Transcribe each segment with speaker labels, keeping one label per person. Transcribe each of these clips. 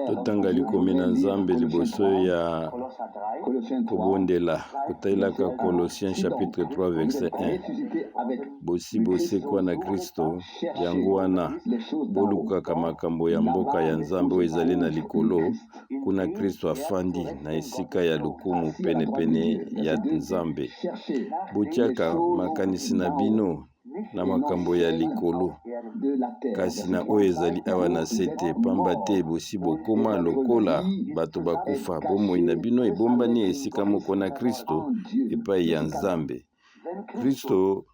Speaker 1: Totanga likomi na Nzambe liboso ya kobondela, kotalelaka Colossiens chapitre 3 verset 1. Bosi bosekwa na Kristo, yango wana bolukaka makambo ya mboka ya Nzambe oyo ezali na likolo, kuna Kristo afandi na esika ya lokumu penepene ya Nzambe. Botiaka makanisi na bino na makambo ya likolo, kasi na oyo ezali awa na se te, pamba te bosi bokoma lokola bato bakufa, bomoi na bino ebombani esika moko na Kristo epai ya Nzambe. Kristo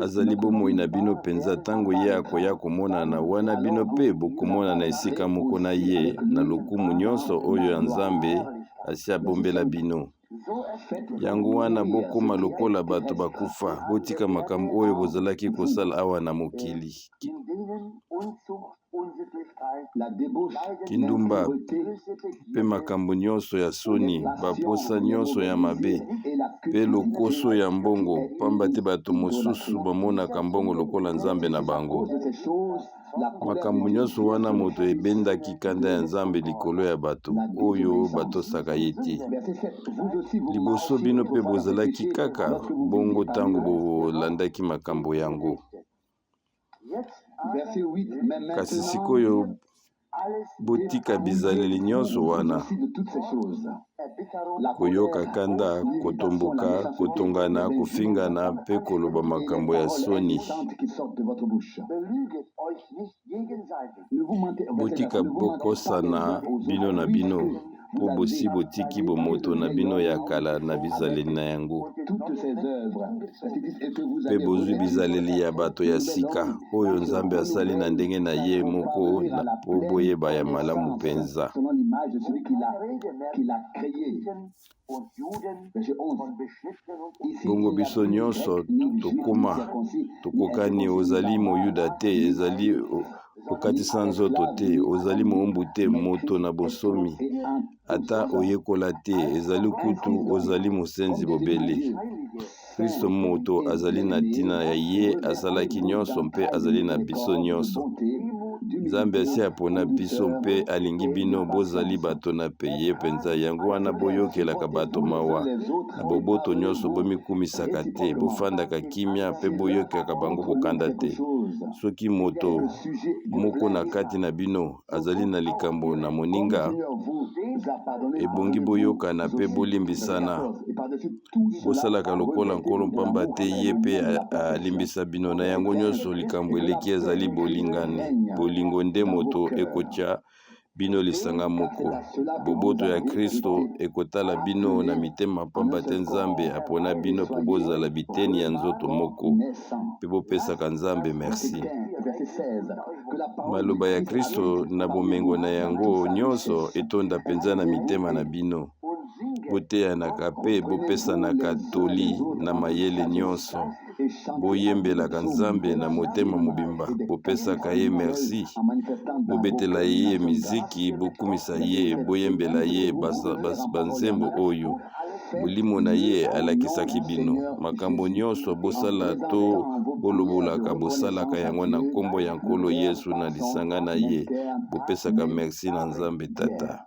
Speaker 1: azali bomoi na bino mpenza ntango ye akoya komonana, wana bino mpe bokomonana esika moko na ye na lokumu nyonso oyo ya Nzambe asi abombela bino. Yango wana bokoma lokola bato bakufa, botika makambo oyo bozalaki kosala awa na mokili. Kindumba mpe makambo nyonso ya soni, baposa nyonso ya mabe mpe lokoso ya mbongo, pamba te bato mosusu bamonaka mbongo lokola nzambe na bango. Makambo nyonso wana moto ebendaki kanda ya Nzambe likolo ya bato oyo batosaka ye te. Liboso bino mpe bozalaki kaka bongo ntango bolandaki makambo yango. Kasi sikoyo botika bizaleli nyonso wana, koyoka kanda, kotomboka, kotongana, kofingana mpe koloba makambo ya soni. Botika bokosana bino na bino, mpo bosi botiki bomoto na bino ya kala na bizaleli na yango, mpe bozwi bizaleli ya bato ya sika, oyo Nzambe asali na ndenge na ye moko mpo boyeba ya malamu mpenza. Bongo biso nyonso tokoma tokokani, ozali Moyuda te, ezali okatisa nzoto te, ozali moumbu te, moto na bonsomi, ata oyekola te, ezali kutu ozali mosenzi bobele. Kristo moto azali na ntina ya ye asalaki nyonso mpe azali na biso nyonso. Nzambe asi apona biso mpe alingi bino bozali bato na pe ye mpenza. Yango wana boyokelaka bato mawa na boboto nyonso, bomikumisaka te, bofandaka kimia mpe boyokaka bango kokanda te. Soki moto moko na kati na bino azali na likambo na moninga, ebongi boyokana mpe bolimbisana. Bosalaka lokola Nkolo, mpamba te ye mpe alimbisa bino. Na yango nyonso, likambo eleki ezali bolingani. Bolingo nde moto ekotya bino lisanga moko. Boboto ya Kristo ekotala bino na mitema, mpamba te Nzambe apona bino mpo bozala biteni ya nzoto moko mpe bopesaka Nzambe mersi. Maloba ya Kristo na bomengo na yango nyonso etonda mpenza na mitema na bino. Boteyanaka mpe bopesanaka toli na mayele nyonso. Boyembelaka Nzambe na motema mobimba, bopesaka ye mersi, bobetela ye miziki, bokumisa ye, boyembela ye banzembo oyo Molimo na ye alakisaki bino. Makambo nyonso bosala to bolobolaka, bosalaka yango na nkombo ya Nkolo Yesu na lisanga na ye, bopesaka mersi na Nzambe Tata.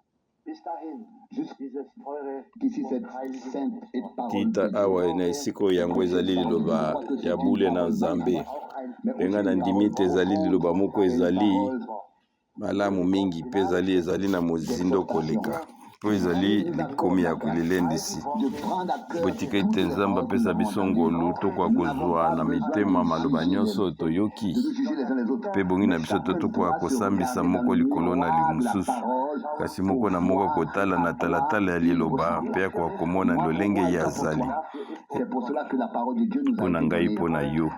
Speaker 1: Kita awa na esika oyo yango ezali liloba ya bule na Nzambe. Mpe ngai nandimi ete ezali liloba moko ezali malamu mingi mpe ezali ezali na mozindo koleka mpo ezali likomi ya lilendisi. Botika ete Nzambe apesa biso ngolu tokoka kozwa na mitema maloba nyonso toyoki, mpe ebongi na biso to tokoka kosambisa moko likolo na mosusu, kasi moko na moko akotala na talatala ya liloba mpe akoka komona lolenge ye azali. Mpo na ngai, mpo na yo.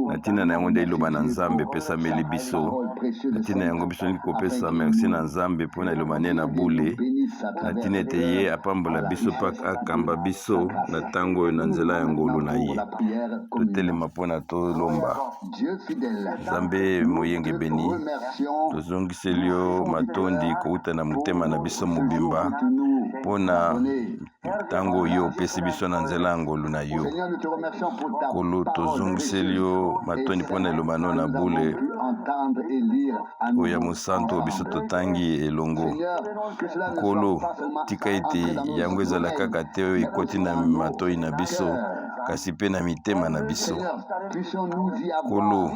Speaker 1: Na ntina na yango nde liloba na Nzambe epesameli biso. Na ntina yango biso tolingi kopesa merci na Nzambe mpo na liloba na ye na bule, na ntina ete ye apambola biso mpe akamba biso na ntango oyo na nzela ya ngolu na ye. Totelema mpo na tolomba. Nzambe moyengebeni, tozongiseli yo matondi kouta na motema na biso mobimba mpo na. Ntango oyo opesi biso na nzela ya ngolu na yo. Nkolo, tozongiseli yo matondi mpo na liloba na yo na bule oyo ya mosantu oyo biso totangi elongo. Nkolo, tika ete yango ezala kaka te oyo ekoti na matoi na biso, kasi mpe na mitema na biso. Nkolo,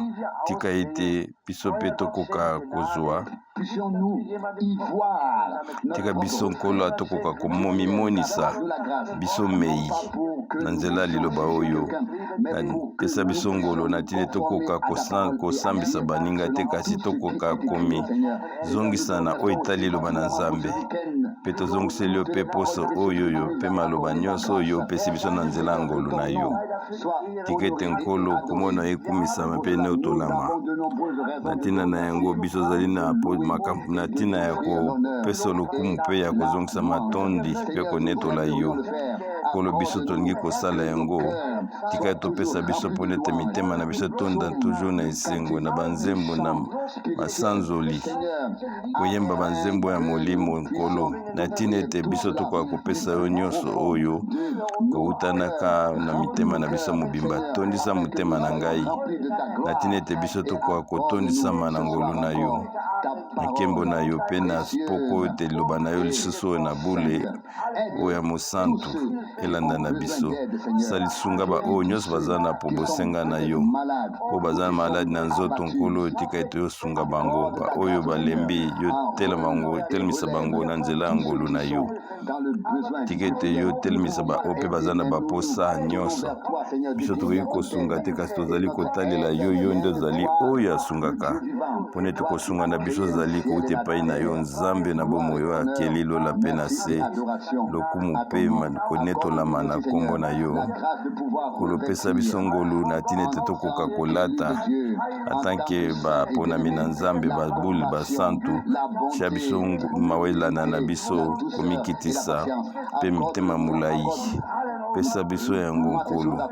Speaker 1: tika ete biso mpe tokoka kozwa. Tika biso, Nkolo, tokoka komimonisa biso mei na nzela ya liloba oyo. Pesa biso ngolu na ntina tokoka kosambisa baninga te, kasi tokoka komizongisa na oyo etali liloba na Nzambe. Mpe tozongiseli yo mpe poso oyo oyo mpe maloba nyonso oyo opesi biso na nzela ya ngolu na yo. Tika ete Nkolo komona ekumisama mpe enetolama. Na ntina na yango, biso ozali na makambo na ntina ya kopesa lokumu mpe ya kozongisa matondi mpe konetola yo. Nkolo, biso tolingi kosala yango. Tika topesa biso mpo ete mitema na biso etonda toujours na esengo na banzembo na masanzoli, koyemba banzembo ya molimo, Nkolo, na ntina ete biso tokoka kopesa yo nyonso oyo kowutanaka na mitema na biso mobimba. Tondisa motema na ngai na ntina ete biso tokoka kotondisama na ngolu na yo, na nkembo na yo, mpe na poko ete liloba na yo lisusu oyo na bule oyo ya mosantu elanda na biso. Salisunga baoyo nyonso baza na po bosenga na yo, oyo baza na maladi na nzoto. Nkolo, tika ete osunga bango. Baoyo balembi, yo telemisa bango na nzela ya ngolu na yo. Tika ete yo telemisa baoyo mpe baza na baposa nyonso. Biso tokoki kosunga te, kasi tozali kotalela yo. Yo nde ozali oyo asungaka, mpona ete kosunga na biso ezali kouta epai na yo, Nzambe na bomoi oyo akeli lola mpe na se. Lokumu mpe konetolama na nkombo na yo. Kolopesa biso ngolu na ntina ete tokoka kolata atanke baponami na Nzambe, babule basantu. Tia biso mawa elanda na biso, komikitisa mpe mitema molai. Pesa biso yango, Nkolo.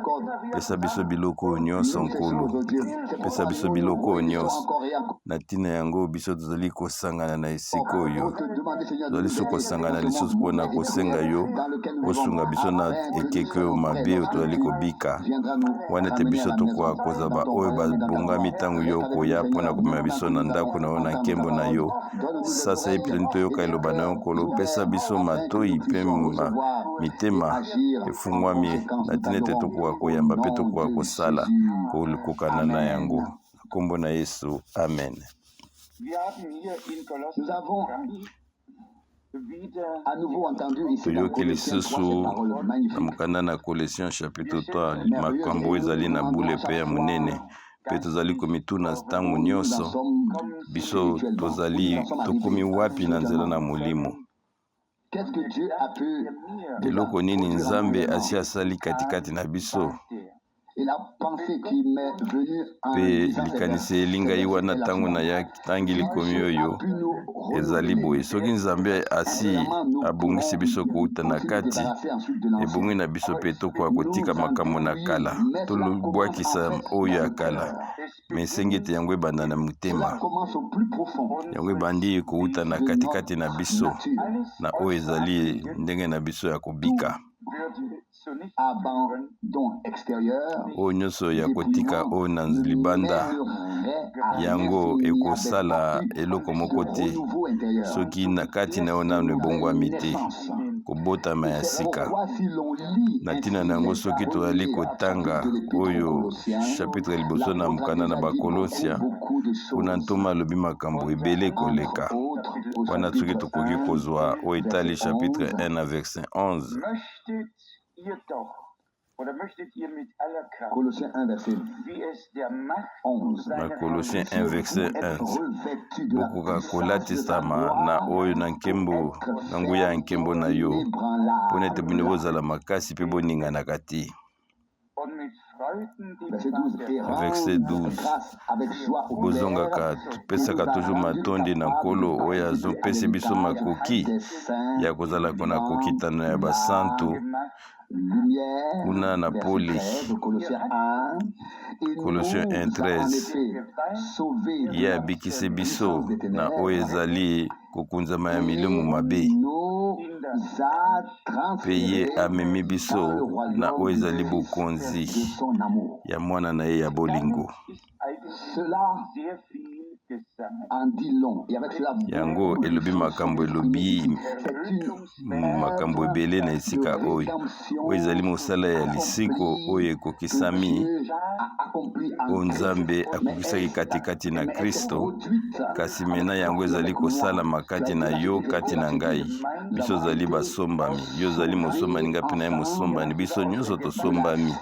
Speaker 1: Pesa biso biloko oyo nyonso, Nkolo. Pesa biso biloko oyo nyonso. Na ntina yango, biso tozali kosangana na esika oyo, tozali so kosangana lisusu mpona kosenga yo osunga biso na ekeke oyo mabe oyo tozali kobika, wana ete biso tokoka kozala baoyo babongami ntango yo okoya mpona komema biso na ndako na yo na nkembo na yo. Sasa ye mpe toyoka eloba na yo, Nkolo. Pesa biso matoi mpe mitema efungwami na ntina ete tokoka koyamba mpe tokoka kosala kokana na yango. Na nkombo na Yesu, amen.
Speaker 2: Nous avons à nouveau entendu ici dans
Speaker 1: Toyoki
Speaker 2: Colossiens 3 ces
Speaker 1: lisusu
Speaker 2: paroles
Speaker 1: na
Speaker 2: magnifiques.
Speaker 1: mokanda na Colossiens chapitre 3 makambo oyo ezali na bule mpe ya monene, mpe tozali komituna ntango
Speaker 2: Où nous en
Speaker 1: nyonso
Speaker 2: sommes
Speaker 1: biso
Speaker 2: spirituellement, où nous
Speaker 1: tozali
Speaker 2: en sommes
Speaker 1: tokomi
Speaker 2: arrivés
Speaker 1: wapi na nzela na
Speaker 2: spirituellement.
Speaker 1: molimo.
Speaker 2: Qu'est-ce que Dieu a pu déjà
Speaker 1: Eloko nini
Speaker 2: produire en
Speaker 1: Nzambe
Speaker 2: nous-mêmes?
Speaker 1: asi asali katikati na biso?
Speaker 2: Et la pensée qui m'est venue en
Speaker 1: Mpe
Speaker 2: lisant ces
Speaker 1: likanisi
Speaker 2: ces
Speaker 1: elingai
Speaker 2: versets
Speaker 1: wana
Speaker 2: est la
Speaker 1: ntango
Speaker 2: suivante.
Speaker 1: natangi
Speaker 2: Si
Speaker 1: likomi
Speaker 2: Dieu a
Speaker 1: oyo
Speaker 2: pu nous
Speaker 1: ezali
Speaker 2: renouveler,
Speaker 1: boye: soki Nzambe asi
Speaker 2: vraiment nous
Speaker 1: abongisi
Speaker 2: pouvons
Speaker 1: biso kouta na
Speaker 2: aussi nous
Speaker 1: kati,
Speaker 2: débarrasser ensuite de l'ancien.
Speaker 1: ebongi na biso mpe tokoka kotika
Speaker 2: Nous en
Speaker 1: makambo na
Speaker 2: dépouiller,
Speaker 1: kala,
Speaker 2: mais cela commence en
Speaker 1: tolobwakisa
Speaker 2: fait
Speaker 1: oyo
Speaker 2: dans
Speaker 1: ya
Speaker 2: le
Speaker 1: kala.
Speaker 2: cœur.
Speaker 1: Me esengi ete yango ebanda na
Speaker 2: Cela
Speaker 1: motema.
Speaker 2: commence au plus profond
Speaker 1: Yango ebandi kouta na
Speaker 2: de
Speaker 1: katikati na
Speaker 2: notre
Speaker 1: biso,
Speaker 2: nature.
Speaker 1: na oyo ezali ndenge na biso ya kobika.
Speaker 2: Tout abandon extérieur,
Speaker 1: Oyo nyonso ya kotika
Speaker 2: dépouillement
Speaker 1: oyo na
Speaker 2: ne
Speaker 1: libanda,
Speaker 2: mènerait à rien
Speaker 1: yango
Speaker 2: s'il n'y avait pas
Speaker 1: ekosala
Speaker 2: eu
Speaker 1: eloko
Speaker 2: ce
Speaker 1: moko te
Speaker 2: renouveau intérieur,
Speaker 1: soki na kati
Speaker 2: cette
Speaker 1: na yo nano
Speaker 2: nouvelle
Speaker 1: ebongwami te,
Speaker 2: naissance.
Speaker 1: kobotama
Speaker 2: Et
Speaker 1: ya
Speaker 2: c'est
Speaker 1: sika.
Speaker 2: pourquoi si l'on lit
Speaker 1: Na ntina
Speaker 2: ainsi
Speaker 1: na yango,
Speaker 2: les
Speaker 1: soki tozali
Speaker 2: premiers
Speaker 1: kotanga
Speaker 2: chapitres de l'Épître aux
Speaker 1: oyo
Speaker 2: Colossiens,
Speaker 1: chapitre ya liboso na
Speaker 2: l'apôtre a
Speaker 1: mokanda na
Speaker 2: déjà dit beaucoup,
Speaker 1: Bakolosia,
Speaker 2: beaucoup de
Speaker 1: kuna
Speaker 2: choses.
Speaker 1: ntoma alobi makambo ebele koleka.
Speaker 2: Entre autres, au
Speaker 1: Wana soki
Speaker 2: chapitre
Speaker 1: tokoki
Speaker 2: 1,
Speaker 1: kozwa oyo etali
Speaker 2: verset
Speaker 1: chapitre
Speaker 2: 11,
Speaker 1: 1 na verset 11.
Speaker 3: Möchtet ihr doch, oder möchtet ihr mit aller Kraft,
Speaker 2: Colossiens 1, verset
Speaker 3: wie es der Macht
Speaker 2: 11.
Speaker 1: Na
Speaker 3: seiner
Speaker 1: Colossiens 1
Speaker 2: Puissiez-vous
Speaker 1: verset
Speaker 2: être
Speaker 1: 11,
Speaker 2: revêtus de la
Speaker 1: bokoka
Speaker 2: puissance de sa
Speaker 1: kolatisama na
Speaker 2: gloire
Speaker 1: oyo na
Speaker 2: pour
Speaker 1: nkembo,
Speaker 2: être
Speaker 1: na nguya ya
Speaker 2: ferme,
Speaker 1: nkembo na yo, mpona ete bino
Speaker 2: inébranlable.
Speaker 1: bozala makasi mpe boninganaka te.
Speaker 3: und mit Freuden dem
Speaker 2: Verset 12.
Speaker 3: Vater
Speaker 2: Et
Speaker 1: Verset
Speaker 2: rendre
Speaker 1: 12.
Speaker 2: grâce avec joie au Père
Speaker 1: Bozongaka,
Speaker 2: qui nous
Speaker 1: topesaka
Speaker 2: a
Speaker 1: toujours
Speaker 2: rendu
Speaker 1: matondi na
Speaker 2: capables de
Speaker 1: Nkolo oyo
Speaker 2: participer à
Speaker 1: azopesi biso
Speaker 2: l'héritage
Speaker 1: makoki
Speaker 2: des saints
Speaker 1: ya kozalaka na
Speaker 2: dans
Speaker 1: kokitana ya
Speaker 2: la
Speaker 1: basantu
Speaker 3: gemacht,
Speaker 2: lumière.
Speaker 1: kuna na
Speaker 2: Verset
Speaker 1: pole.
Speaker 2: 13, Colossiens 1. Il
Speaker 1: Colossiens
Speaker 2: nous
Speaker 1: 1
Speaker 2: a en
Speaker 1: 13.
Speaker 2: effet sauvés de
Speaker 1: Ye
Speaker 2: la
Speaker 1: abikisi biso
Speaker 2: puissance des
Speaker 1: na oyo
Speaker 2: ténèbres
Speaker 1: ezali kokunzama ya
Speaker 2: et
Speaker 1: milimo mabe
Speaker 2: nous
Speaker 1: Mpe ye amemi biso na oyo ezali bokonzi ya mwana na ye ya bolingo. Yango elobi makambo elobi makambo ebele na esika oyo. Oyo ezali mosala ya lisiko oyo ekokisami, oyo Nzambe akokisaki katikati na Kristo, kasi mena yango ezali kosalama kati na yo, kati na ngai. Biso ozali basombami, yo ozali mosombani, ngai mpe na ye mosombani, biso nyonso tosombami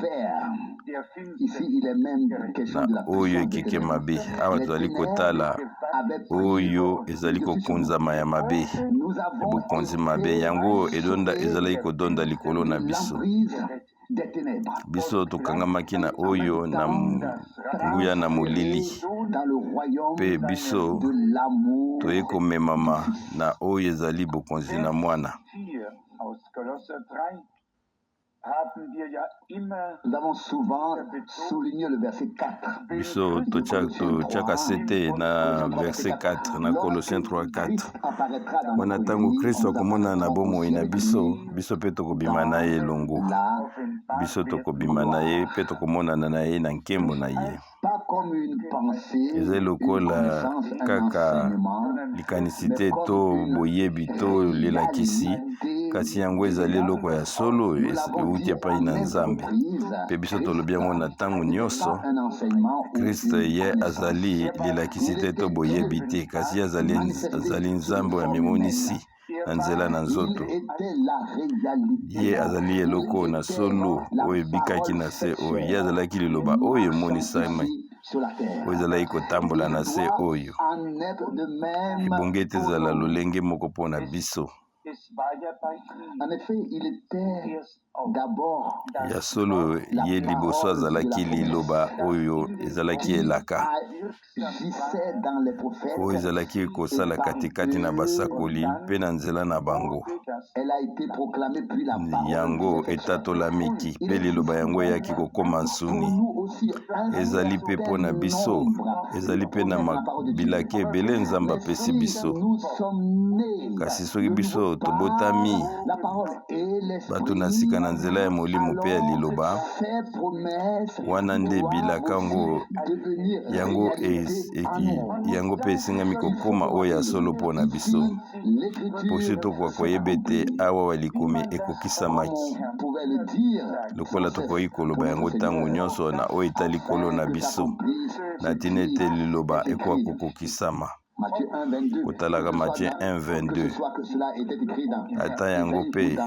Speaker 1: na oyo ekeke mabe. Awa tozali kotala oyo ezali kokonzama ya mabe, ya bokonzi mabe, yango edonda ezalaki kodonda likolo na biso. Biso tokangamaki na oyo na nguya na molili, mpe biso toye komemama na oyo ezali bokonzi na mwana. Biso totyaka sete na verset 4 na Colossiens 3 4 wana ntango Kristo akomonana na bomoi na biso, biso mpe tokobima na ye elongo, biso tokobima na ye mpe tokomonana na ye na nkembo na ye. Ezali lokola kaka likanisi te to boyebi to lilakisi, kasi yango ezali eloko ya solo euti epai na Nzambe. Mpe biso tolobi yango na ntango nyonso, Kristo ye azali lilakisi te to boyebi te, kasi ye azali Nzambe oyo amimonisi na nzela na nzoto. Ye azali eloko na solo oyo ebikaki na se oyo. Ye azalaki liloba oyo emonisami, oyo ezalaki kotambola na se oyo. Ebongi ete ezala lolenge moko mpo na biso. Ya solo, ye liboso azalaki liloba oyo ezalaki elaka, oyo ezalaki kosala katikati na basakoli mpe na nzela na bango. Yango etatolamiki, mpe liloba yango eyaki kokoma nsuni. Ezali mpe mpo na biso, ezali mpe na bilaka ebele Nzambe apesi biso. Kasi soki biso tobotami bato na sika na nzela ya Molimo mpe ya Liloba, wana nde bilaka yango yango yango mpe esengami kokoma oyo ya solo mpo na biso, mpo biso tokoka koyeba ete awa wa likomi ekokisamaki, lokola tokoki koloba yango ntango nyonso na oyo etali Nkolo na biso, na ntina ete Liloba ekoka kokokisama. Kotalaka Matthieu 1:22, ata yango mpe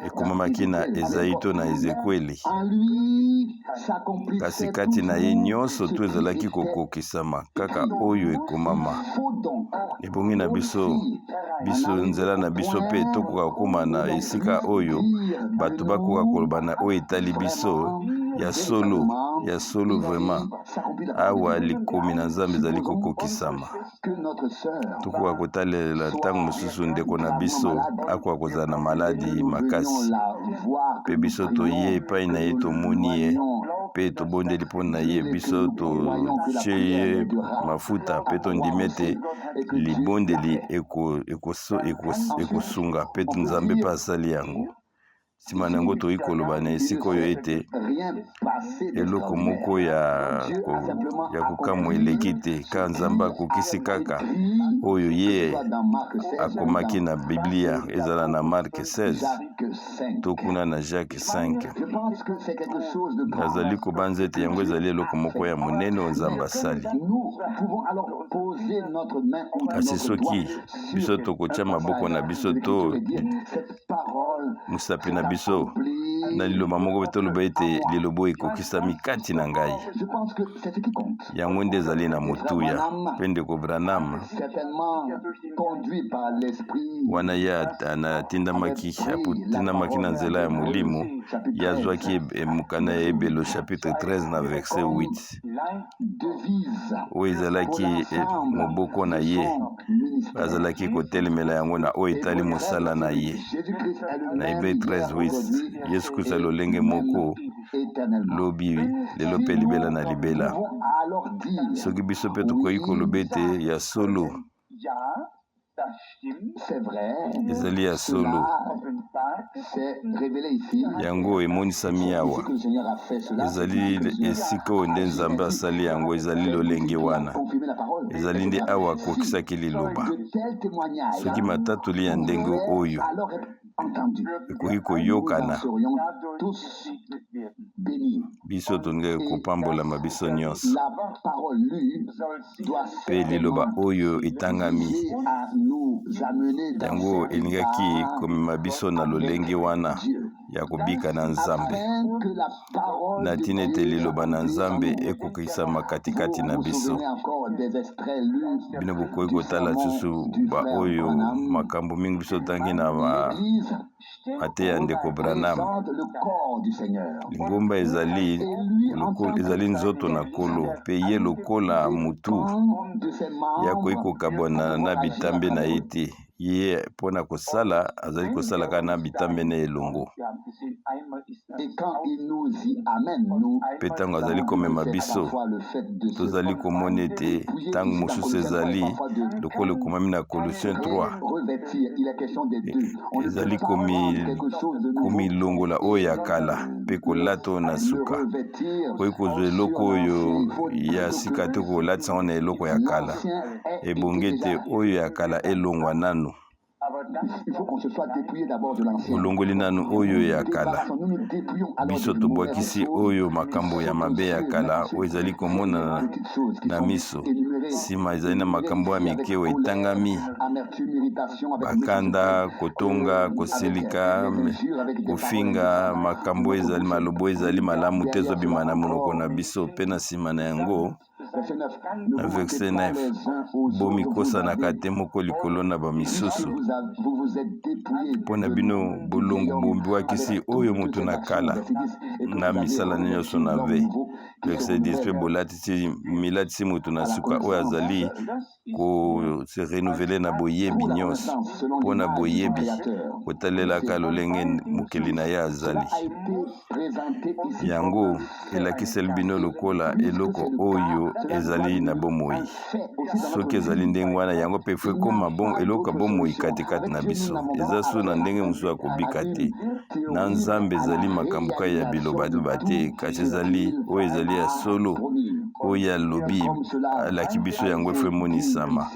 Speaker 1: ekomamaki na Ezai to na Ezekweli, kasi kati na ye nyonso to ezalaki kokokisama kaka oyo ekomama. Ebongi na biso, biso nzela na biso mpe tokoka kokoma na esika oyo bato bakoka koloba na oyo etali biso ya solo, ya solo vraiment. Awa likomi na Nzambe ezali kokokisama. Tokoka kotalela ntango mosusu ndeko na biso akoka kozala na maladi makasi, mpe biso toye epai na ye, tomoni ye mpe tobondeli mpo na ye, biso totie ye mafuta mpe tondimi ete libondeli ekosunga mpe Nzambe mpe asali yango. Nsima na yango tokoki koloba na esika oyo ete eloko moko ya, ya kokamwa eleki te, kaka Nzambe akokisi kaka oyo ye akomaki na Biblia, ezala na Mark 16 to kuna na Jacques 5. Nazali kobanza ete yango ezali eloko moko ya monene oyo Nzambe asali. Kasi soki biso tokotya maboko na biso to mosapi na biso na liloba moko mpe toloba ete liloba oyo ekokisami kati na ngai, yango nde ezali na motuya. Mpe ndeko Branham wana ye atindamaki atindamaki na nzela ya Molimo, ye azwaki mokanda ya Ebelo chapitre 13 na verset 8 oyo ezalaki moboko na ye, azalaki kotelemela yango na oyo etali mosala na ye. Na Ebre 13:8, Yesu Kristo lolenge moko lobi, lelo mpe libela na libela. Soki biso mpe tokoki koloba ete ya solo, Ezali ya solo. Yango emonisami awa. Ezali esika oyo nde Nzambe asali yango, ezali lolenge wana. Ezali nde awa akokisaki liloba. Soki matatoli ya ndenge oyo ekoki koyokana, biso tolingaki kopambolama biso nyonso. Mpe liloba oyo etangami, yango elingaki komema biso na lolenge wana ya kobika na Nzambe, na ntina ete liloba na Nzambe ekokisama katikati na biso. Bino bokoki kotala lisusu baoyo makambo mingi biso totangi na mateya ya ndeko Branham. Lingomba ezali ezali nzoto na Nkolo, mpe ye lokola mutu ye akoki kokabwana na bitambe na ye te. Ye mpo na kosala azali kosala kaka na bitambe na ye elongo. Mpe ntango azali komema biso, tozali komona ete ntango mosusu ezali lokola ekomami na Colossiens 3, ezali komilongola oyo ya kala mpe kolata oyo na suka. Okoki kozwa eloko oyo ya sika te kolatisa yango na eloko ya kala. Ebongi ete oyo ya kala elongwa nanu. Olongoli nanu oyo ya kala. Biso tobwakisi oyo makambo ya mabe ya kala oyo ezali komonana na miso. Nsima ezali na makambo ya mike oyo etangami, bakanda, kotonga, kosilika, kofinga, makambo ezali maloba ezali malamu te ezobima na monoko na biso mpe na nsima na yango Na verse 9, bomikosanaka te moko likolo na bamisusu, mpo na bino bolongo bombwakisi oyo moto na kala na misala nyonso na ve. Verse 10, mpe bolatisi milatisi moto na suka oyo azali ko se renouveler na boyebi nyonso mpo na boyebi kotalelaka lolenge mokeli na ye azali. Yango elakiseli bino lokola eloko oyo ezali na bomoi. Soki ezali ndenge wana, yango mpe fo ekoma bon, eloko ya bomoi katikati na biso. Eza so na ndenge mosusu ya kobika te. Na Nzambe ezali makambo kaka ya bilobaloba te, kasi ezali oyo ezali ya solo, oyo alobi alaki biso yango efo emonisama.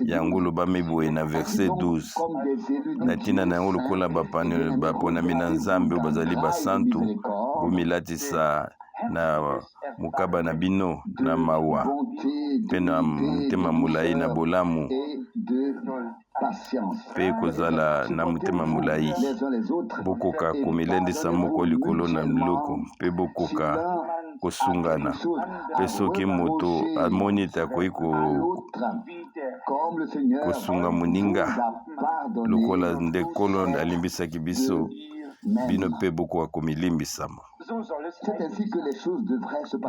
Speaker 1: Yango olobami boye na verset 12 na ntina na yango lokola baponami na Nzambe oyo bazali basantu, bomilatisa na mokaba na bino na mawa mpe na motema molai na bolamu mpe kozala na motema molai, bokoka komilendisa moko likolo na biloko mpe bokoka kosungana. Mpe soki moto amoni ete akoki kosunga moninga lokola nde Nkolo alimbisaki biso, bino mpe bokoka komilimbisama.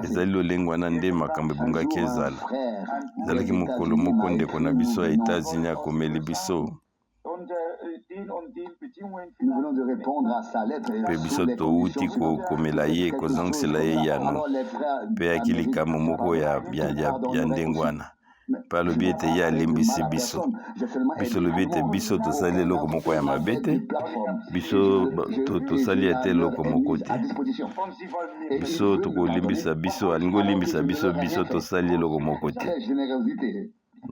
Speaker 1: Ezali lolenge wana nde makambo ebongaki ezala. Ezalaki mokolo moko ndeko na biso ya Etats-Unis akomeli biso mpe biso touti kokomela ye kozongisela ye eyano mpe ayaki likambo moko ya, ya, ya, ya ndenge wana mpe alobi ete ye alimbisi biso. Biso olobi ete biso tosali eloko moko ya mabe te, biso tosali ete eloko moko te, biso tokolimbisa biso, alingi olimbisa biso, biso tosali eloko moko te.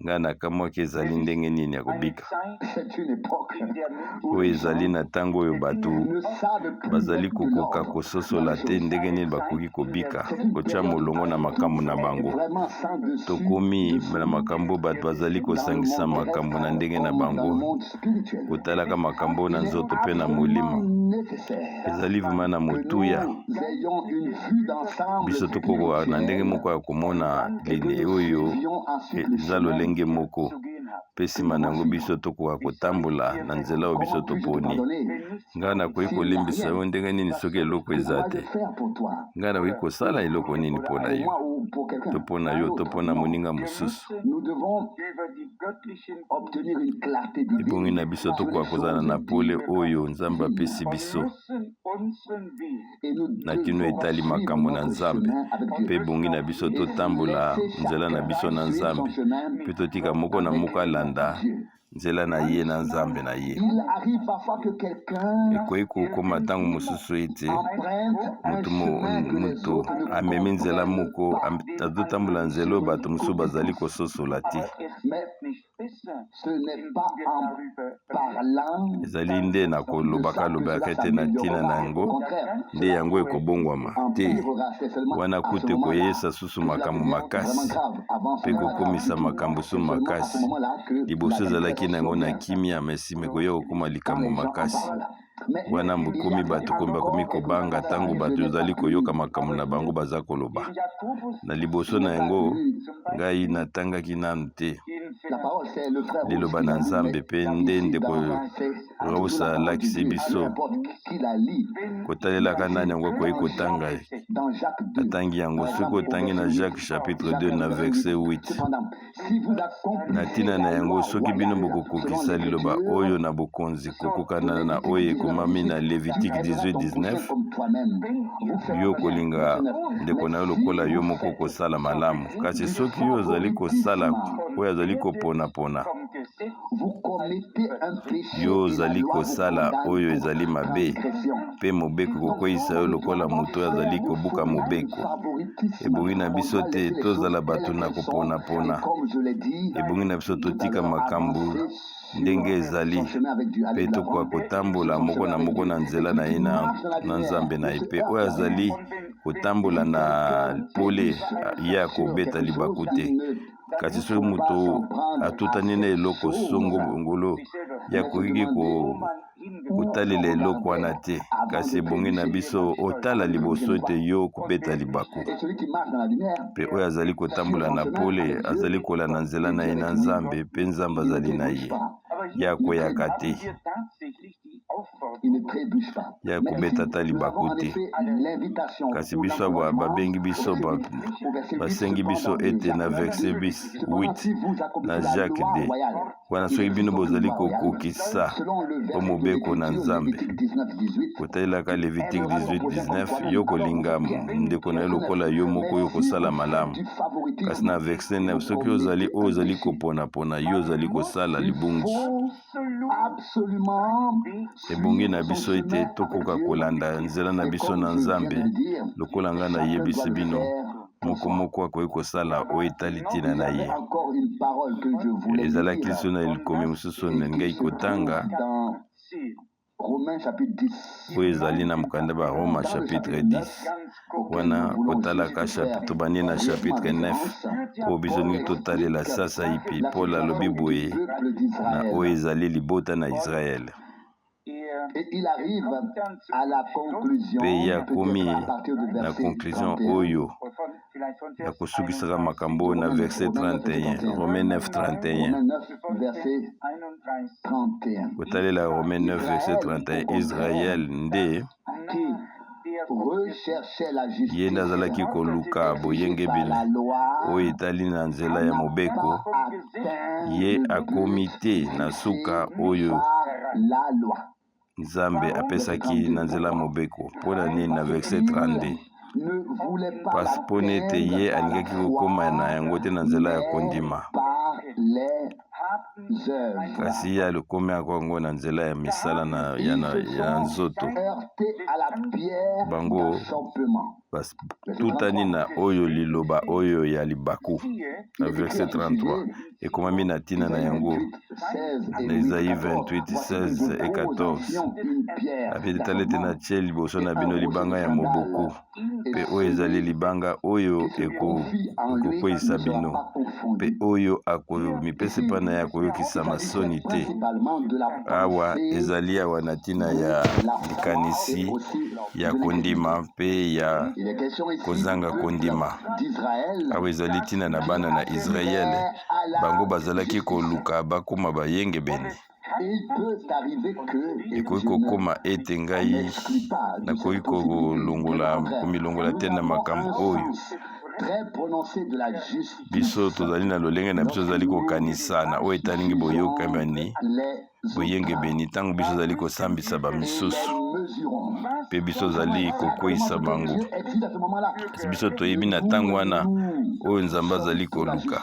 Speaker 1: Ngai nakamwaki ezali ndenge nini ya kobika. Oyo ezali na ntango oyo bato bazali kokoka kososola te ndenge nini bakoki kobika, kotya molongo na makambo na bango. Tokomi na makambo bato bazali kosangisa makambo na ndenge na bango, kotalaka makambo na nzoto mpe na molimo. Ezali vrema na motuya biso tokokoka na ndenge moko ya komona lini oyo eza lolenge moko mpe nsima na yango biso tokoka kotambola na nzela oyo biso toponi. Ngai nakoki kolimbisa yo ndenge nini soki eloko eza te? Ngai nakoki kosala eloko nini mpo na yo to mpo na yo to mpo na moninga mosusu? Ebongi na biso tokoka kozala na pole oyo Nzambe apesi biso na ntina etali makambo na Nzambe, mpe ebongi na biso totambola nzela na biso na Nzambe, mpe totika moko na moko alanda. nzela na ye na Nzambe na ye. Ekoki kokoma ntango mosusu ete moto, moto amemi nzela moko, azotambola nzela oyo bato mosusu bazali kososola te. Ezali nde na kolobaka lobaka ete na ntina na yango nde yango ekobongwama te. Wana kutu ekoyeisa susu makambo makasi mpe kokomisa makambo susu makasi. Liboso ezalaki na yango na kimia, me nsima ekoya kokoma likambo makasi. Wana mokomi bato bakomi kobanga ntango bato ezali koyoka makambo na bango baza koloba. Na liboso na yango, ngai natangaki nanu te liloba na Nzambe, mpe nde ndeko Rose alakisi biso kotalelaka nani yango akoki kotanga. Atangi yango soki otangi na Jacques chapitre 2 na verset 8. Na ntina na yango, soki bino bokokokisa liloba oyo na bokonzi kokokana na oyo ekomami na Levitike 18:19, yo kolinga ndeko na yo lokola yo moko kosala malamu. Kasi soki yo ozali kosala oyo azali koponapona, yo ozali kosala oyo ezali mabe, mpe mobeko ekokweyisa yo lokola moto oyo azali kobuka mobeko. Ebongi na biso te tozala bato na koponapona. Ebongi na biso totika makambo ndenge ezali mpe tokoka kotambola moko na moko na nzela na ye na, na Nzambe na ye. Mpe oyo azali kotambola na pole, ye akobeta libaku te. Kasi soki moto atutani na eloko songo ngolo, ye akoki ko kotalela eloko wana te, kasi ebongi na biso otala liboso ete yo kobeta libaku. Mpe oyo azali kotambola na pole azali kolanda nzela na ye na Nzambe, mpe Nzambe azali na ye. Ye akweyaka te, ye akobeta ata libaku te. Kasi biso awa babengi biso, basengi biso ete na verset 8 na Jacques 2, wana soki bino bozali kokokisa o mobeko na Nzambe, kotalelaka Levitike 18:19, yo kolinga ndeko na yo lokola yo moko, yo kosala malamu. Kasi na verset 9, soki ozali oyo ozali koponapona, yo ozali kosala libungi. Ebongi na biso ete tokoka kolanda nzela na biso na Nzambe, lokola ngai nayebisi bino. Moko moko akoki kosala oyo etali ntina na ye. Ezalaki lisusu na likomi mosusu nalingaki kotanga, oyo ezali na mokanda ba Roma chapitre 10. Wana kotalaka tobandi na chapitre 9 oyo biso ningi totalela sasaipi. Paul alobi boye na oyo ezali libota na Israele. Mpe ye akomi na conclusion oyo ya kosukisaka makambo oyo na verset 31, Romain 9 31. Kotalela Romain 9 verset 31, Israel nde ye nde azalaki koluka boyengebene oyo etali na nzela ya mobeko, ye akomi te na suka oyo Nzambe apesaki na nzela ya mobeko. Mpo na nini? Na verset 32, mpo ete ye alingaki kokoma na yango te na nzela ya kondima, kasi ye alokomi yango na nzela ya misala na, ya, na, ya nzoto. Bango batutani na oyo liloba oyo ya libaku. Na verset 33 ekomami na ntina na yango na Esaïe 28 16 et 14, api tala ete natie liboso na bino libanga ya mobuku, mpe oyo ezali libanga oyo ekokweyisa bino, mpe oyo akomipesa epai na ye akoyokisama soni te. Awa ezali awa na ntina ya likanisi ya kondima mpe ya kozanga kondima. Awa ezali ntina na bana na Israele, bango bazalaki koluka bakoma bayengebene. Ekoki kokoma ete ngai nakoki kolongola komilongola te na makambo oyo. Biso tozali na lolenge na biso tozali kokanisa na oyo etalingi boyokani boyengebeni ntango biso tozali kosambisa bamisusu mpe biso tozali kokweisa bango. Kasi biso toyebi na ntango wana oyo Nzambe azali koluka.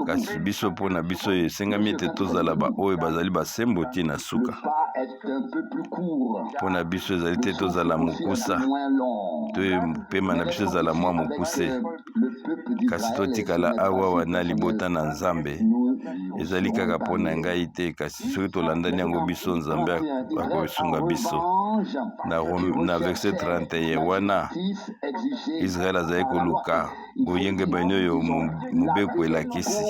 Speaker 1: Kasi biso mpo na biso esengami ete tozala baoyo bazali basembo tii na suka. Mpo na biso ezali te tozala mokusa to mpema na biso ezala mwa mokuse, kasi totikala awawa na libota na Nzambe. Ezali kaka mpo na ngai te, kasi soki tolandani yango biso, Nzambe akosunga biso. Na verset 31 wana, Israel azali koluka boyengebene oyo mobeko elakisi.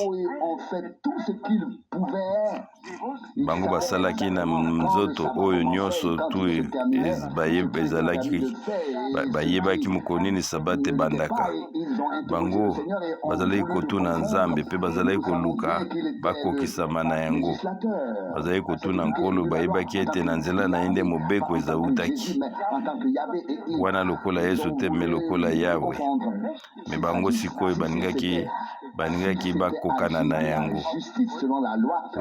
Speaker 1: Bango basalaki na nzoto oyo nyonso tu ezalaki, bayebaki mokolo nini sabata ebandaka. Bango bazalaki kotuna Nzambe mpe bazalaki koluka bakokisama na yango. Bazalaki kotuna Nkolo, bayebaki ete na nzela na ye nde mobeko ezautaki. Wana lokola Yesu te, me lokola Yawe. Me bango sikoyo balingaki bakokana na yango.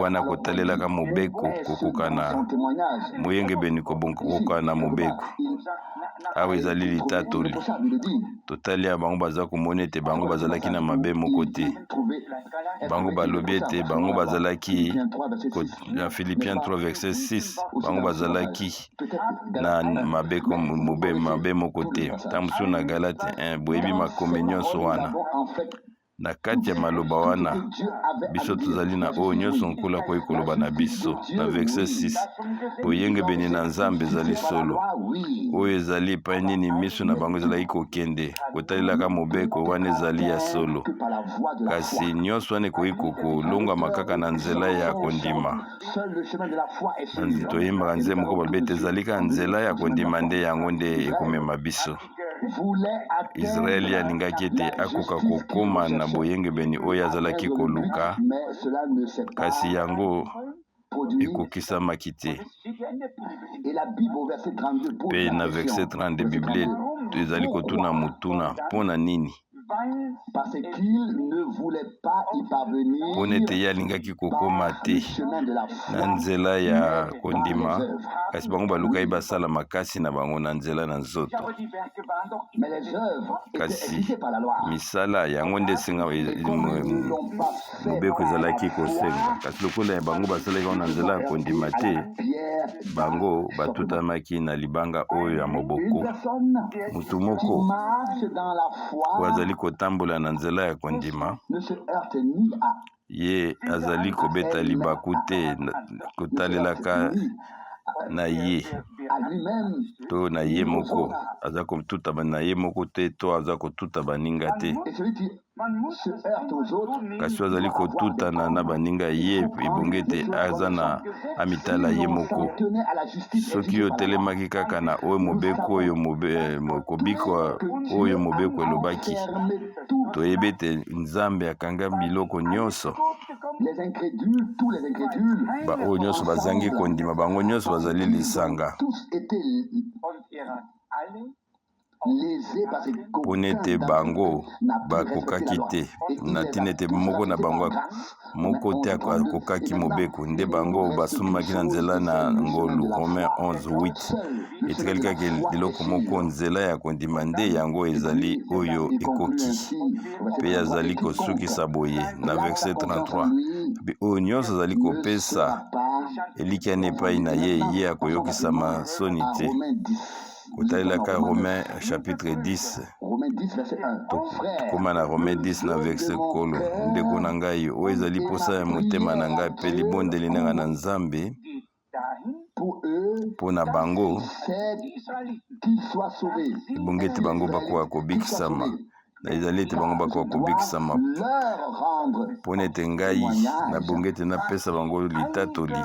Speaker 1: Wana kotalelaka mobeko kokokana, moyengebeni kokokana na mobeko. Awa ezali litatoli. Totali ya bango baza komona ete bango bazalaki na mabe moko te. Bango balobi ete bango bazalaki na Philippiens 3 verset 6, bango bazalaki na mabe mabe moko te. Ntango mosusu na Galate 1, boyebi makomi nyonso wana. Na kati ya maloba wana, biso tozali na oyo nyonso Nkolo akoki koloba na biso. Na verset 6, boyengebene na Nzambe ezali solo. Oyo ezali epai nini miso na bango ezalaki kokende, kotalelaka mobeko wana ezali ya solo. Kasi nyonso wana ekoki kolongama kaka na nzela ya kondima. Toyembaka nzembo moko balobi ete ezali kaka nzela ya kondima nde yango nde ekomema biso. Israeli alingaki ete akoka kokoma na boyengebeni oyo azalaki koluka, kasi yango ekokisamaki te. Mpe na verset 32 Biblia ezali kotuna motuna mpo na nini? Mpo na ete ye alingaki kokoma te na nzela ya kondima, kasi bango balukaki basala makasi na bango na nzela na nzoto. Kasi misala yango nde esenga mobeko ezalaki kosenga, kasi lokola ya bango basalaki yango na nzela ya kondima te, bango batutamaki na libanga oyo ya moboko. Moto moko oyo azali kotambola na nzela ya kondima, ye azali kobeta libaku te kotalelaka na ye to na ye moko, aza kotuta na ye moko te to aza kotuta baninga te. Kasi oyo azali kotutana na baninga ye ebongi ete aza na amitala ye moko. Soki yo otelemaki kaka na oyo mobeko oyo kobika oyo mobeko elobaki, toyebi ete Nzambe akanga biloko nyonso. Baoyo nyonso bazangi kondima, bango nyonso bazali lisanga. Mpo ete bango bakokaki te, na ntina ete moko na bango moko te akokaki mobeko, nde bango basumaki na nzela na ngolu. Romain 11 8. Etikali kaka eloko moko, nzela ya kondima nde yango ezali oyo ekoki. Mpe azali kosukisa boye na verset 33, oyo nyonso azali kopesa elikya na epai na ye, ye akoyokisama soni te. Kotalelaka Romain chapitre 10, tokóma na Romain 10 na verset kolo. Ndeko na ngai, oyo ezali posa ya motema na ngai mpe libondeli na ngai na Nzambe mpo na bango, ebongi ete bango bakoka kobikisama. Ezali ete bango bakoka kobikisama, mpo na ete ngai nabongi ete napesa bango litatoli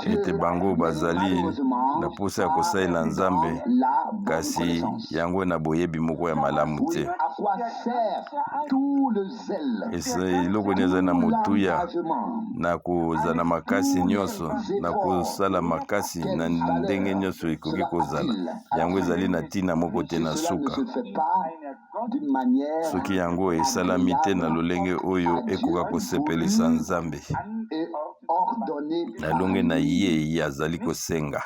Speaker 1: ete bango bazali na mposa ya kosalela Nzambe, kasi yango na boyebi moko ya malamu te. Eloko nini ezali na motuya na kozala na makasi nyonso, na kosala makasi na ndenge nyonso ekoki kozala, yango ezali na ntina moko te na suka. Soki yango esalami te na lolenge oyo ekoka kosepelisa Nzambe na longe na ye ye azali kosenga.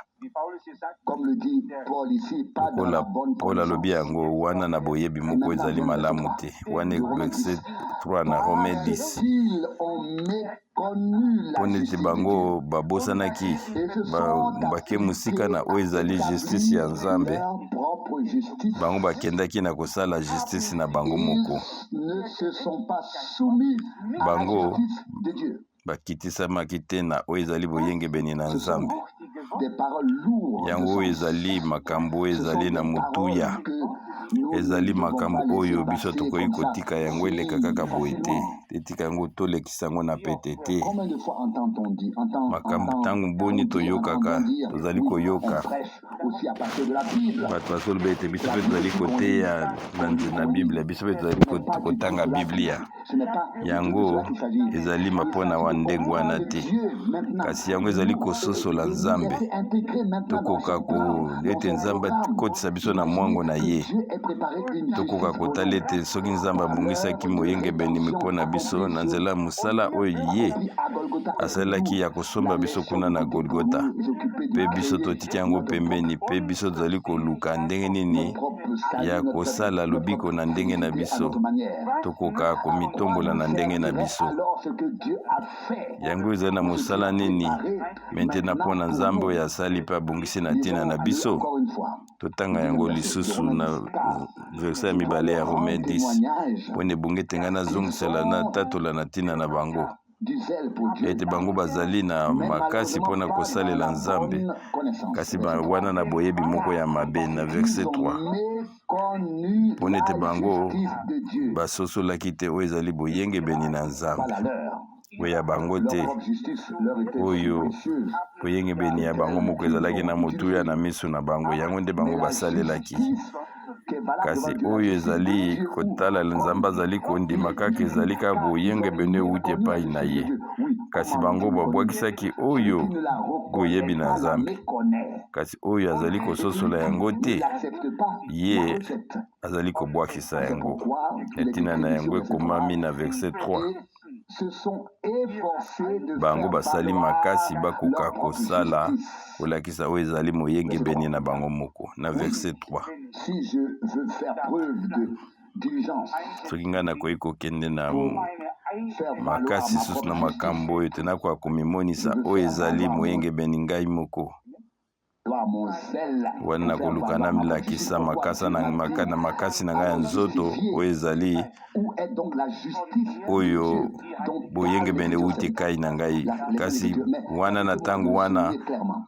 Speaker 1: Lokola Paul alobi yango wana na boyebi moko ezali malamu te. Wana verset 3 na Romain 10. Mpo neti bango babosanaki bake mosika na oyo ezali justice ya Nzambe, bango bakendaki na kosala justice na bango moko. Bango bakitisamaki te na oyo ezali boyengebene na Nzambe. Yango oyo ezali makambo oyo ezali na motuya, ezali makambo oyo biso tokoki kotika yango eleka kaka boye te, etika yango tolekisa yango na pete te. Makambo ntango boni toyokaka, tozali koyoka bato bazoloba ete biso mpe tozali koteya na Biblia, biso mpe tozali kotanga Biblia. Yango ezali mpo na wa ndenge wana te, kasi yango ezali kososola Nzambe. Tokoka ko ete Nzambe akotisa biso na mwango na ye. Tokoka kotala ete soki Nzambe abongisaki moyengebeni mpo na biso na nzela ya mosala oyo ye asalelaki ya kosomba biso kuna na Golgota, mpe biso totiki yango pembeni, mpe biso tozali koluka ndenge nini ya kosala lobiko na ndenge na biso, tokoka komitombola na ndenge na biso. Yango ezali na mosala nini maintenant mpo na Nzambe oyo asali mpe abongisi na ntina na biso? Totanga yango lisusu na verse ya mibale ya Romain 10, mpo na ebongi ete ngai nazongisela natatola na ntina na bango ete bango bazali na makasi mpo na kosalela Nzambe, kasi wana na boyebi moko ya mabe. Na verse 3, mpo nete bango basosolaki te oyo ezali boyengebeni na Nzambe, oyo ya bango te, oyo boyengebeni ya bango moko ezalaki na motuya na miso na bango, yango nde bango basalelaki. Kasi oyo ezali kotala Nzambe azali kondima kaka ezali kaka boyengebene euti epai na ye. Kasi bango babwakisaki oyo boyebi na Nzambe. Kasi oyo azali kososola yango te, ye azali kobwakisa yango. Na ntina na yango ekomami na verset 3. Bango basali makasi bakoka kosala kolakisa oyo ezali moyengebene na bango moko. Na verset 3. Soki ngai nakoki kokende na makasi susu na makambo oyo te, nakoka komimonisa oyo ezali moyengebene ngai moko. Wana nakoluka namilakisa makasa na, maka, na makasi na ngai ya nzoto oyo ezali oyo boyengebene euti ekai na ngai. Kasi wana na ntango wana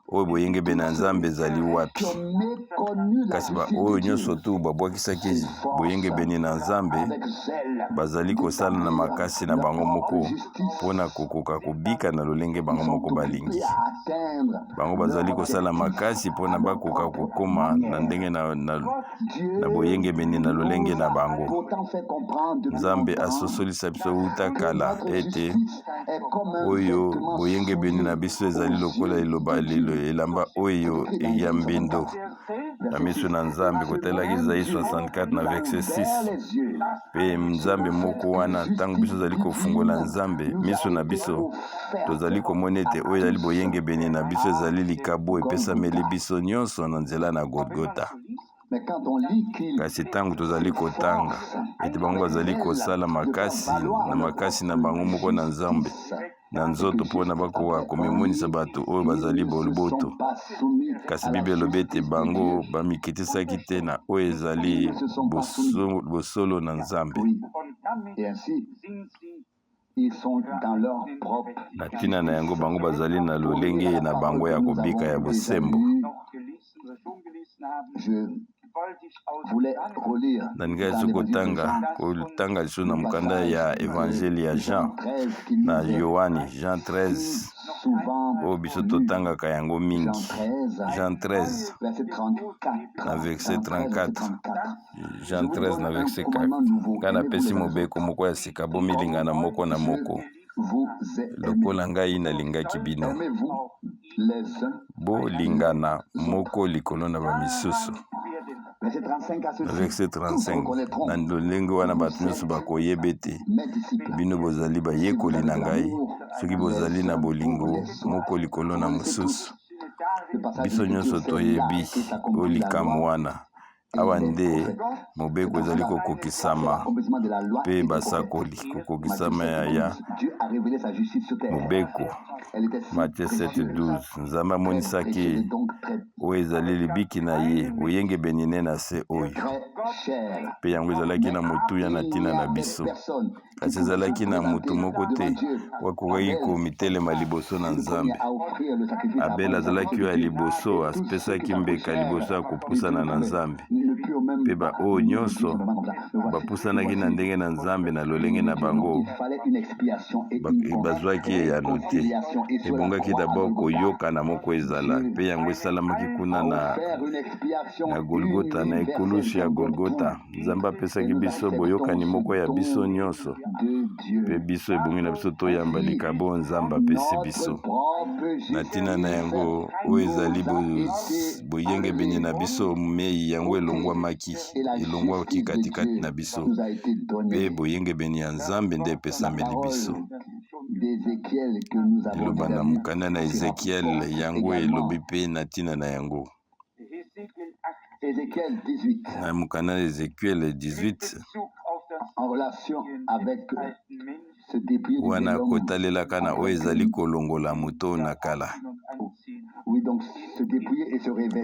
Speaker 1: oyo boyengebene ya Nzambe ezali wapi? Kasi baoyo nyonso tu babwakisaki boyengebene na Nzambe bazali kosala na makasi na bango moko mpo na kokoka kobika na lolenge bango moko balingi. Bango bazali kosala makasi mpo na bakoka kokoma na ndenge na, na, na boyengebene na lolenge na bango. Nzambe asosolisa biso uta kala ete oyo boyengebene na biso ezali lokola eloba lelo elamba oyo ya mbindo na miso na Nzambe, kotalelaki Ezayi 64 na verset 6. Mpe Nzambe moko wana, ntango biso tozali kofungola Nzambe miso na biso, tozali komona ete oyo ezali boyengebene na biso ezali likabo epesameli biso nyonso na nzela na Golgota. Kasi ntango tozali kotanga ete bango bazali kosala makasi na makasi na bango moko na Nzambe na nzoto mpo na bakoka komimonisa bato oyo bazali boluboto, kasi Biblia elobi ete bango bamikitisaki te na oyo ezali bosolo na Nzambe. Na ntina na yango, bango bazali na lolenge na bango ya kobika ya bosembo. Nalingaki lisusu kotanga, kotanga lisusu na mokanda ya Evangeli ya Jean, na Yoane, Jean 13. Oyo biso totangaka yango mingi. Jean 13 na verset 34. Jean 13 na verset 4. Ngai napesi mobeko moko ya sika, bomilingana moko na moko lokola ngai nalingaki bino. Bolingana moko likolo na bamisusu. Verset 35. Na lolenge wana bato nyonso bakoyeba ete bino bozali bayekoli na ngai soki bozali na bolingo moko likolo na mosusu. Biso nyonso toyebi oyo likambo wana. Awa nde mobeko ezali kokokisama mpe basakoli kokokisama ya mobeko. Matthieu 7:12 Nzambe amonisaki oyo ezali libiki na ye, boyengebeni ne na se oyo, mpe yango ezalaki na motuya na ntina na biso. Kasi ezalaki na moto moko te oyo akokaki komitelema liboso na Nzambe. Abele azalaki oyo ya liboso apesaki mbeka liboso ya kopusana na Nzambe, mpe baoyo nyonso bapusanaki na ndenge na Nzambe na lolenge na bango bazwaki eyano te. Ebongaki dabord koyokana moko ezala, mpe yango esalamaki kuna na Golgota, na ekulusu ya Golgota. Nzambe apesaki biso boyokani moko ya biso nyonso, mpe biso ebongi na biso toyamba likabo oyo Nzambe apesi biso. Na ntina na yango, oyo ezali boyengebene na biso mei, yango elongwamaki, elongwaki katikati na biso, mpe boyengebene ya Nzambe nde epesameli biso. Liloba na mokanda na Ezekiel yango elobi mpe na ntina na yango. Na mokanda na Ezekiel 18, wana kotalelaka na oyo ezali kolongola moto na kala,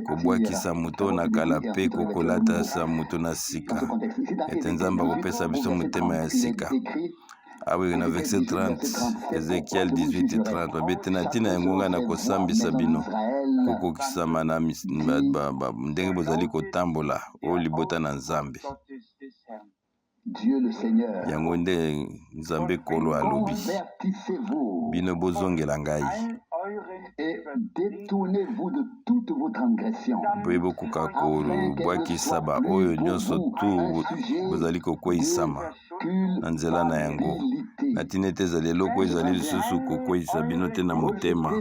Speaker 1: kobwakisa moto na kala mpe kokolatasa moto na sika, ete Nzambe akopesa biso motema ya sika. Awa na verset 30, Ezekiel 18 30, babete na ntina yango ngai nakosambisa bino kokokisama na ndenge bozali kotambola oyo libota na Nzambe. Yango nde Nzambe Nkolo alobi, bino bozongela ngai mpe bokoka kobwakisa baoyo nyonso tu bozali kokweisama na nzela na yango. Na ntina ete ezali eloko ezali lisusu kokweisa bino te na motema,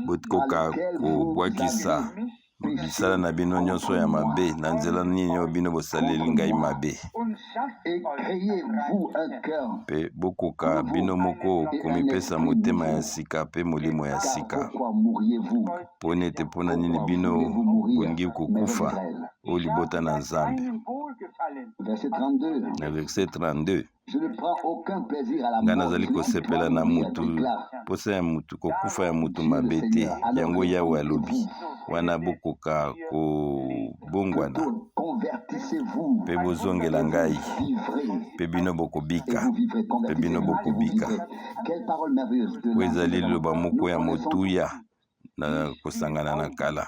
Speaker 1: bokoka kobwakisa misala na bino nyonso ya mabe na nzela nini oyo bino bosaleli ngai mabe, mpe bokoka bino moko komipesa motema ya sika mpe molimo ya sika. Mpo nete mpo na nini bino bolingi kokufa, o libota na Nzambe? Na verset 32, Ngai nazali kosepela na mutu mposa ya mutu kokufa ya mutu mabe te, yango Yawe alobi. Wana bokoka kobongwana mpe bozongela ngai, mpe bino bokobika, mpe bino bokobika. Oyo ezali liloba moko ya motuya na kosangana na kala.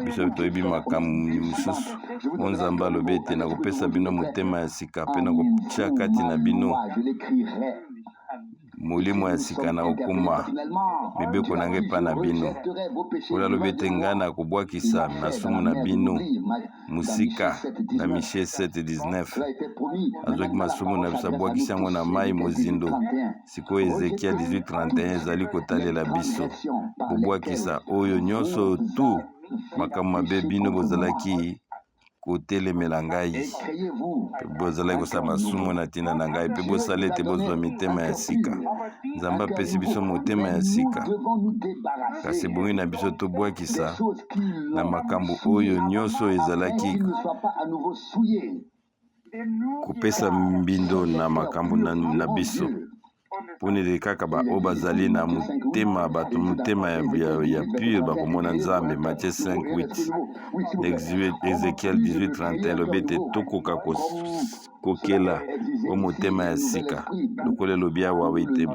Speaker 1: Biso toyebi makambo mosusu. O Nzambe alobi ete nakopesa bino motema ya sika mpe nakotia kati na bino molimo ya sika, na kokoma mibeko na ngai epai na bino. Oyo alobi ete ngai nakobwakisa masumu na bino mosika, na Miche 7:19. Azwaki masumu na biso, abwakisi yango na mai mozindo. Sikoyo Ezekiel 18:31 ezali kotalela biso kobwakisa oyo nyonso tu makambo mabe bino bozalaki kotelemela ngai, bozalaki kosala masumu na ntina na ngai, mpe bosala ete bozwa mitema ya sika. Nzambe apesi biso motema ya sika, kasi ebongi na biso tobwakisa na makambo oyo nyonso ezalaki kopesa mbindo na makambo na biso, mpo nete kaka baoyo bazali na motema bato motema ya pure bakomona Nzambe. Matthieu 5:8, Ezekiel 18:31 elobi ete tokoka kokela o motema ya sika, lokola elobi awa ete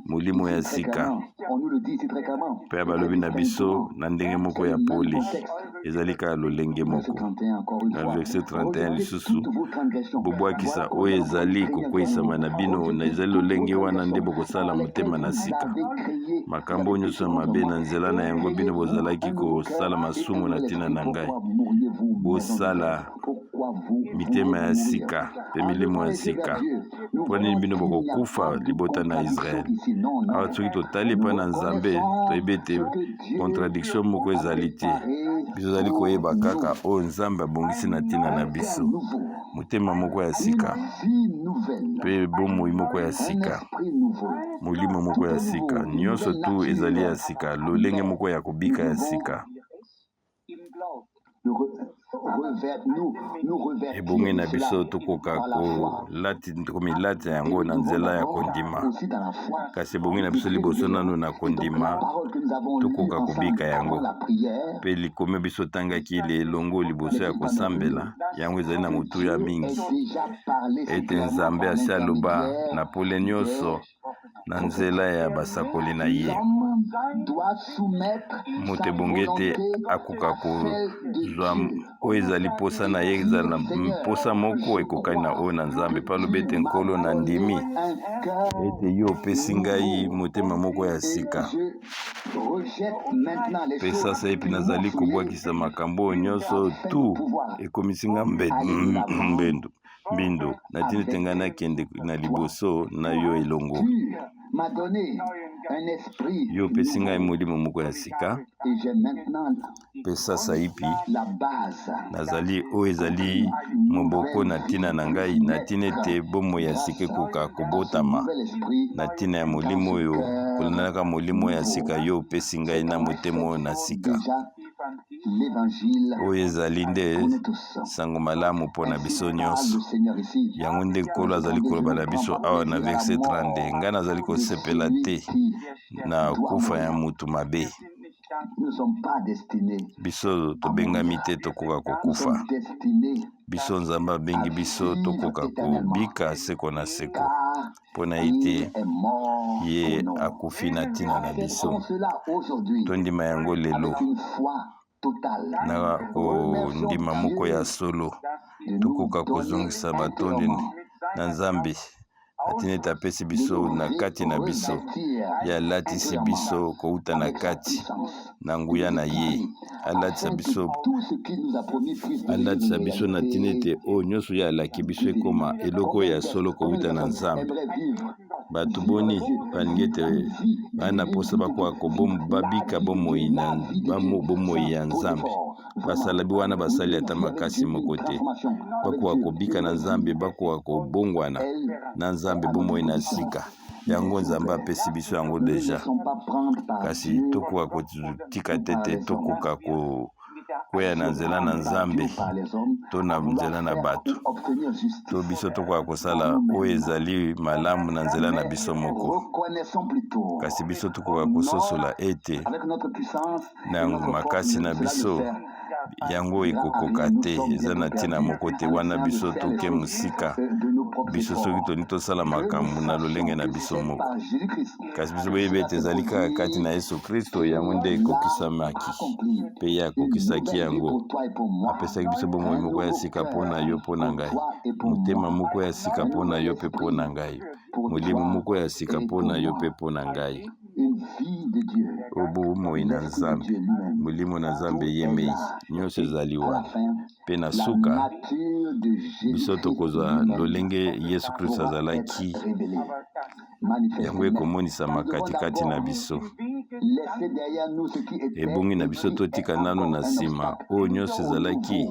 Speaker 1: molimo ya sika. Mpe balobi na biso na ndenge moko ya pole, ezali kaka lolenge moko. Na verset 31 lisusu, bobwakisa oyo ezali kokweisama na bino, na ezali lolenge wana nde bokosala motema na sika. Makambo nyonso ya mabe na nzela na yango bino bozalaki kosala masumu na ntina na ngai, bosala mitema ya sika mpe milimo ya sika. Mpo nini bino bokokufa, libota na Israele? Awa soki totali epai na Nzambe, toyebi ete contradiction moko ezali te. Biso tozali koyeba kaka oyo Nzambe abongisi na ntina na biso, motema moko ya sika mpe bomoi moko ya sika, molimo moko ya sika. Nyonso tu ezali ya sika, lolenge moko ya kobika ya sika. Ebongi na biso tokoka komilata yango na nzela ya kondima, kasi ebongi na biso liboso nano na kondima tokoka kobika yango. Mpe likomi biso tangaki elongo liboso ya kosambela, yango ezali na motuya mingi, ete Nzambe asi aloba na pole nyonso na nzela ya basakoli na ye. Moto ebongi ete akoka kozwa oyo ezali mposa na ye, ezala na mposa moko ekokani na oyo na Nzambe. Mpe alobi ete, Nkolo, nandimi ete yo opesi ngai motema moko ya sika, mpe sasaipi nazali kobwakisa makambo oyo nyonso tu ekomisi nga mbendu mbindo, natindi ete ngai nakende na liboso na yo elongo. Yo opesi ngai molimo moko ya sika, mpe sasaipi nazali oyo ezali moboko na ntina na ngai, na ntina ete bomoi ya sika ekoka kobotama na ntina ya molimo oyo, kolandaka molimo ya sika yo opesi ngai na motema oyo na sika. Oyo ezali nde sango malamu mpo na biso nyonso. Yango nde Nkolo azali koloba na biso awa na verset 32: ngai nazali kosepela te na kufa ya mutu mabe. Biso tobengami te tokoka kokufa. Biso Nzambe abengi biso tokoka kobika seko na seko, mpo na ete ye akufi na ntina na biso. Tondima yango lelo na kondima moko ya solo, tokoka kozongisa batondi na Nzambe atina ete apesi biso na kati na biso, ye alatisi biso kouta na kati na nguya na ye, alatisa biso, alatisa biso na ntina ete oyo nyonso ye alaki biso ekoma eloko ya solo kouta na Nzambe. Bato boni balingi ete baa na mposa bakoka babika bomoi na bomoi ya Nzambe? Basalabi wana basali ata makasi moko te, bakoka kobika na Nzambe, bakoka kobongwana na Nzambe bomoi na sika. Yango Nzambe apesi biso yango deja, kasi tokoka kotika te te tokoka kokwea na nzela na Nzambe to na nzela na bato, to biso tokoka kosala oyo ezali malamu na nzela na biso moko, kasi biso tokoka kososola ete na makasi na biso yango ekokoka te, eza na ntina moko te. Wana biso toke mosika, biso soki tolingi tosala makambo na lolenge na biso moko, kasi biso boyebi ete ezali kaka kati na Yesu Kristo yango nde ekokisamaki, mpe ye akokisaki yango, apesaki biso bomoi moko ya sika mpo na yo mpo na ngai, motema moko ya sika mpo na yo mpe mpo na ngai, molimo moko ya sika mpo na yo mpe mpo na ngai, bomoi na Nzambe, molimo na Nzambe ye mei, nyonso ezali wana. Mpe na suka biso tokozwa lolenge Yesu Kristo azalaki, yango ekomonisama katikati na biso. Ebongi na biso totika nano na nsima oyo nyonso ezalaki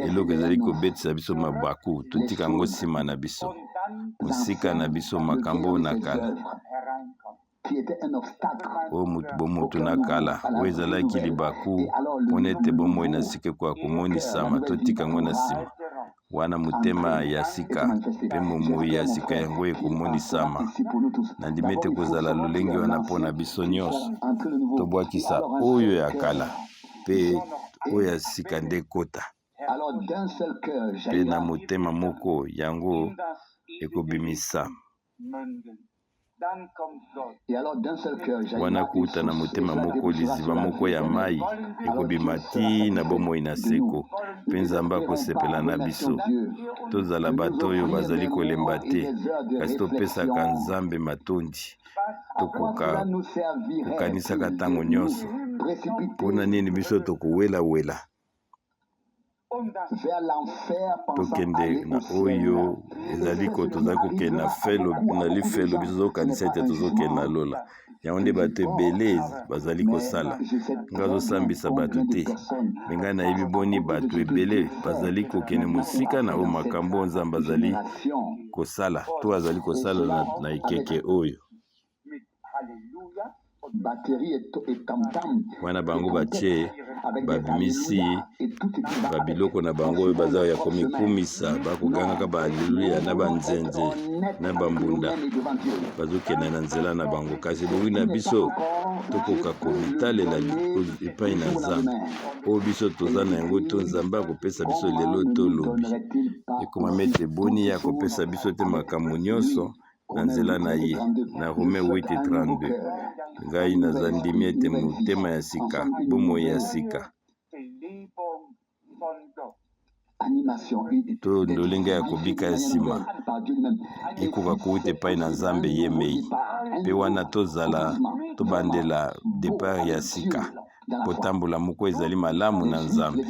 Speaker 1: eloko ezali kobetisa biso mabaku, totika yango nsima na biso, mosika na biso, makambo na kala, oyo motu bomoto na kala oyo ezalaki libaku mpona ete bomoi na sika ekoka komonisama, totika yango na nsima wana, motema ya sika mpe bomoi ya sika yango ekomonisama. Nandimi ete kozala lolenge wana mpona biso nyonso, tobwakisa oyo ya kala mpe oyo ya sika nde ekota. Mpe na motema moko, yango ekobimisa wana kouta na motema moko liziba moko ya mai ekobima tii na bomoi na seko, mpe Nzambe akosepela na biso. Tozala bato oyo bazali kolemba te, kasi topesaka Nzambe matondi. Tokoka kokanisaka ntango nyonso mpo na nini biso tokowelawela tokende na oyo ezali ko tozali kokende na felo na lifelo, biso tozokanisa ete tozokende na lola. Yango nde bato ebele bazali kosala. Ngai azosambisa bato te, me ngai nayebi boni bato ebele bazali kokende mosika na oyo makambo oyo Nzambe azali kosala to azali kosala na ekeke oyo. Wana bango batie babimisi babiloko na bango oyo baza ya komikumisa, bakogangaka ba aleluya na banzenze na bambunda, bazokende na nzela na bango. Kasi ebongi na biso tokoka komitalela epai na Nzambe oyo biso toza na yango, to Nzambe akopesa biso lelo to lobi. Ekomami ete boni ye akopesa biso te makambo nyonso na nzela na ye, na Rome 8:32. Ngai naza ndimi ete motema ya sika, bomoi ya sika, to lolenge ya kobika ya nsima ekoka kouta epai na Nzambe ye mei, mpe wana tozala tobandela depart ya sika, kotambola moko ezali malamu na Nzambe.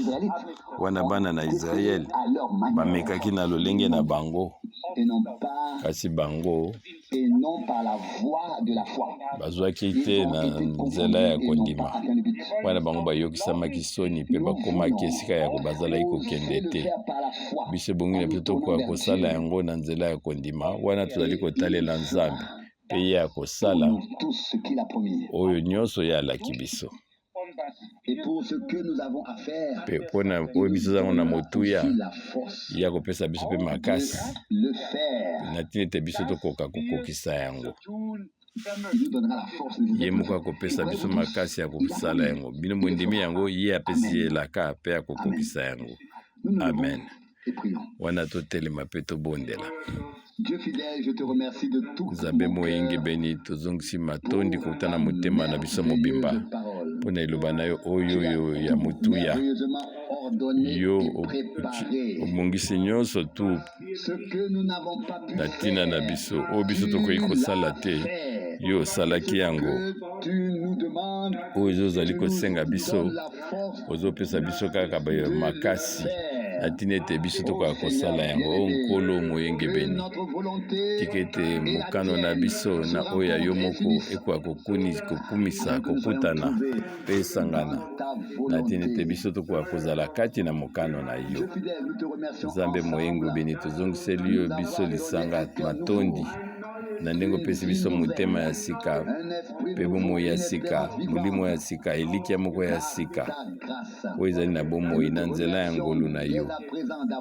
Speaker 1: Wana bana na Israele bamekaki na lolenge na bango, kasi bango bazwaki te na nzela ya kondima. Wana bango bayokisamaki soni mpe bakomaki esika ya bazalaki kokende te. Biso ebongi na biso tokoka kosala yango na nzela ya kondima, wana tozali kotalela Nzambe mpe ye akosala oyo nyonso ye alaki biso. Mpe mpo na oyo biso tozango na motuya, ye akopesa biso mpe makasi na ntina ete biso tokoka kokokisa yango. Ye moko akopesa biso makasi ya kosala yango. Bino bondimi yango, ye apesi ye elaka mpe akokokisa yango. Amen. Wana totelema mpe tobondela. Nzambe moyengebeni, tozongisi matondi kouta na motema na biso mobimba mpo na eloba na yo oyo oyo ya motuya. Yo obongisi nyonso tu na ntina na biso, oyo biso tokoki kosala te, yo osalaki yango. Oyo ozali kosenga biso, ozopesa biso kaka makasi na ntina ete biso tokoka kosala yango. O Nkolo moyengebeni, tika ete mokano na biso na oyo ya yo moko ekoka kokumisa, kokutana mpe esangana na ntina ete biso tokoka kozala kati na mokano na yo. Nzambe moyengebeni, tozongiseli yo biso lisanga matondi na ndenge opesi biso motema ya sika mpe bomoi ya sika, molimo ya sika, elikya moko ya sika oyo ezali na bomoi na nzela ya ngolu na yo.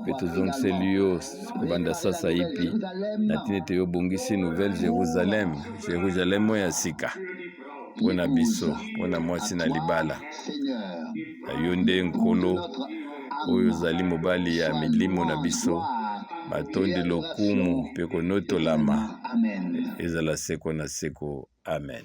Speaker 1: Mpe tozongiseli yo kobanda sasa ipi na ntina ete yo obongisi Nouvelle Jerusalem, Jerusalem oyo ya sika mpo na biso, mpo na mwasi na libala. Na yo nde Nkolo oyo ozali mobali ya milimo na biso, matondi, lokumu mpe konotolama ezala seko na seko. Amen.